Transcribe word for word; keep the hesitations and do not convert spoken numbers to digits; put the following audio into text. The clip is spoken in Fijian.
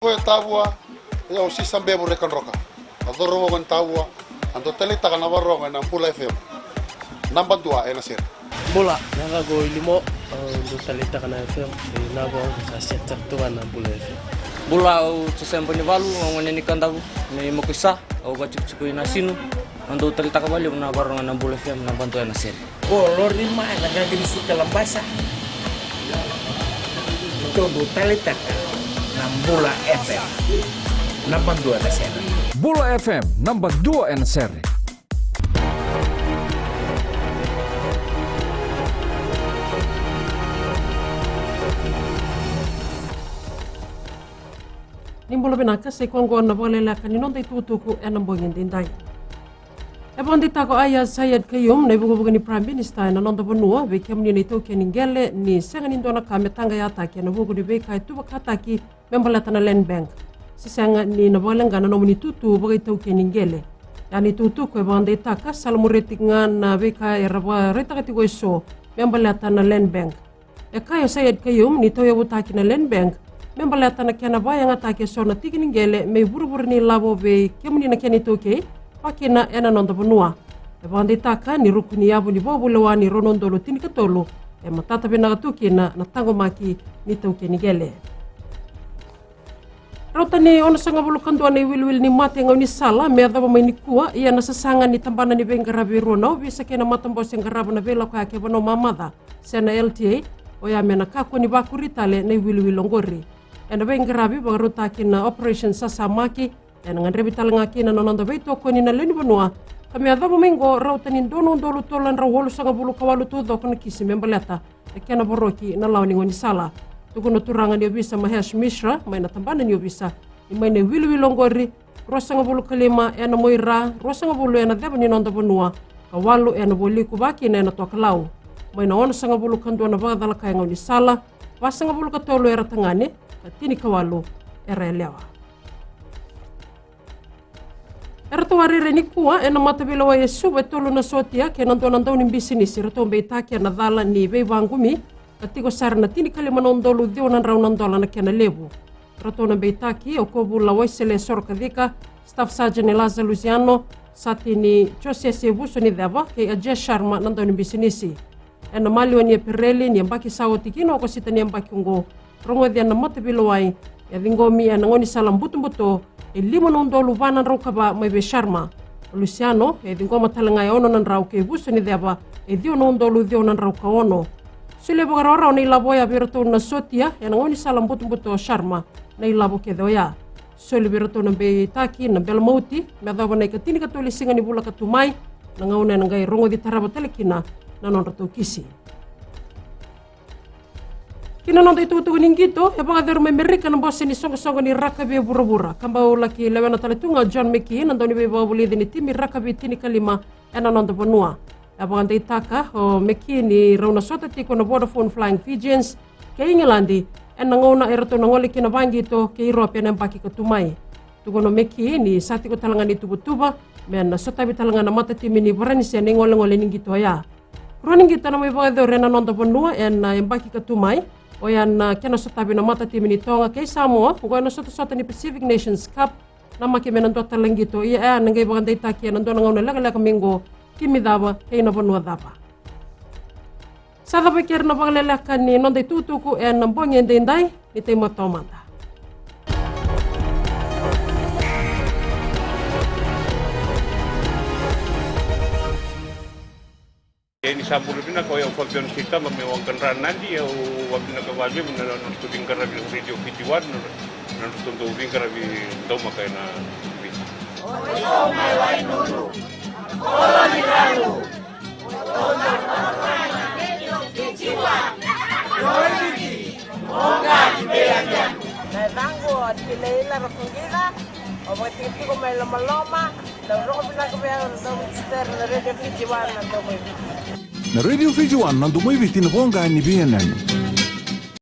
E Tavua, e au Sisa Bevu Rekadroka. A cauravou ni Tavua, a dau taleitaka na varogo ena Bula F M. Naba dua ena sere. Bula, na yacaqu o Ilimo, au dau taleitaka na F M, e na vau sa set sara tu ga na Bula F M. Bula, au Joseba ni Valu, au gone ni Kadavu, me Makuisa, au vatikotiko i Nasinu, au dau taleitaka valevu na varogo ena Bula F M, naba dua ena sere. Ko Lori mai na gagi ni suka Labasa. Tou dau taleitaka na Bula F M. Naba dua na sere. Bula F M, naba dua ena sere. Ni bula vinaka, sa i koya oqo na vakaleleka ni noda itukutuku ena bogi edaidai. E vakadeitaka o Aiyaz Sayed-Khaiyum, na ivukevuke ni Prime Minister ena noda vanua, vei kemuni na itaukei ni qele, ni sega ni dua na ka me taqayataki ena vuku ni veika e tuvakataki me baleta na Land Bank. Se sega ni na vakaleqa na nomuni itutu vakaitaukei ni qele. Ia na itukutuku e vakadeitaka, sa lamuri tiko ga na veika era vakaraitaka tiko eso me baleta na Land Bank. E kaya o Sayed-Khaiyum ni tauyavutaki na Land Bank me baleta na kena vakayagataki eso na tiki ni qele me ivurevure ni lavo vei kemuni na kena itaukei, vaka kina ena noda vanua. E vakadeitaka ni ruku ni yavu ni vakavulewa ni rua na udolu tinikatolu e matata vinaka tu kina na taqomaki ni taukei ni qele. Rauta ni onosagavulu ka dua na iwiliwili ni mate e gaunisala me yacova mai nikua, ia na sasaga ni tabana ni veiqaravi e rua na ovisa kei na matabose e qarava na veilakoyaki e vanua mamaca, se na L T A, oya me na kakua ni vakuri tale na iwiliwili oqori. Ena veiqaravi vakarautaki na Operation Sasamaki, ena gadrevi tale ga kina na noda veitokoni na lewe ni vanua, ka me yacova mai oqo rauta ni dua na udolu tolu na drau walusagavulu ka walu taucoko na kisi me baleta na kena voroki na lawa ni gaunisala. Tukuna na turaga ni ovisa Mahesh Mishra mai na tabana ni ovisa ni mai na iwiliwili oqori, ruasagavulu ka lima ena Moira, ruasagavulu ena ceva ni noda vanua, ka walu ena Vualiku, vaka kina ena Tokalau. Mai na onosagavulu ka dua na vakacalaka e gaunisala, vasagavulu ka tolu era tagane, ka tinikawalu era yalewa. Eratou a rairai nikua ena mataveilewai e Suva e tolu na sotia kei na dua na daunibisinisi ratou beitaki ena cala ni veivaqumi, ka tiko sara na tinikalima na udolu ciwa na drau na dola na kena levu. Ratou na beitaki o Kovula Waisele Sorokacika, Staff Sergeant Elaza Luciano, Satini Josese Vusoniceva kei Ajay Sharma na daunibisinisi. Ena maliwa ni Epereli ni yabaki sa oti kina Okosita ni yabaki oqo, rogoci ena mataveilewai, e a ciqomi ena gaunisala butobuto e lima na udolu va na drau ka va mai vei Sharma. O Luciano e ciqoma tale ga e ono na drau kei Vusoniceva e ciwa na udolu ciwa na drau ka ono. Solia vakarawarawa na ilavo oya vei iratou na sotia ena gaunisala butobuto o Sharma na ilavo kece oya. Soli vei iratou na beitaki na bela mauti me yacova na ikatinikatolu ni siga ni vula ka tu mai, na gauna ena qai rogoci tarava tale kina na nodratou kisi. Ki na noda itukutuku ni qito, e vakayacori mai Merika na bose ni soqosoqo ni rakavi e vuravura, ka bau laki lewena tale tu ga o John McKee, na dauniveivakavulici ni timi rakavi tinikalima ena noda vanua. E vakadeitaka o McKee ni rau na sota tiko na Vodafone Flying Fijians kei Igiladi ena gauna eratou na gole kina vaqito kei Iurope ena yabaki ka tu mai. Tukuna o McKee ni sa tiko tale ga na ituvatuva me na sotavi tale ga na matatimi ni Varanise ena igolegole ni qito oya. Rua na qito ena mai vakayacori ena noda vanua ena yabaki ka tu mai, oya na kena sotavi na matatimi ni Toga kei Samoa, oqo ena sotasota ni Pacific Nations Cup, namaki me na dua tale na qito, ia e a na qai vakadeitaki ena dua na gauna lekaleka mai oqo, timi cava kei na vanua cava. Sa cava e keri na vakaleleka ni noda itukutuku ena bogi edaidai, ni tei matoa mada. Ia ni sa bula vinaka, o yau Fabian Seitama mai Waqadra, Nadi. Au vakavinavinaka vakalevu na nodratou veiqaravi na Radio Fiji One, na nodratou dau veiqaravi daumaka ena Viti. Na yacaqu o Tilaila Rakuqica, au vakatikotiko mai Lomaloma. Lau rogo vinaka vei au na Domo Sister na Radio Fiji One na Domo i Viti. Na Radio Fiji One na Domo i Viti na voqa ni veiyanuyanu.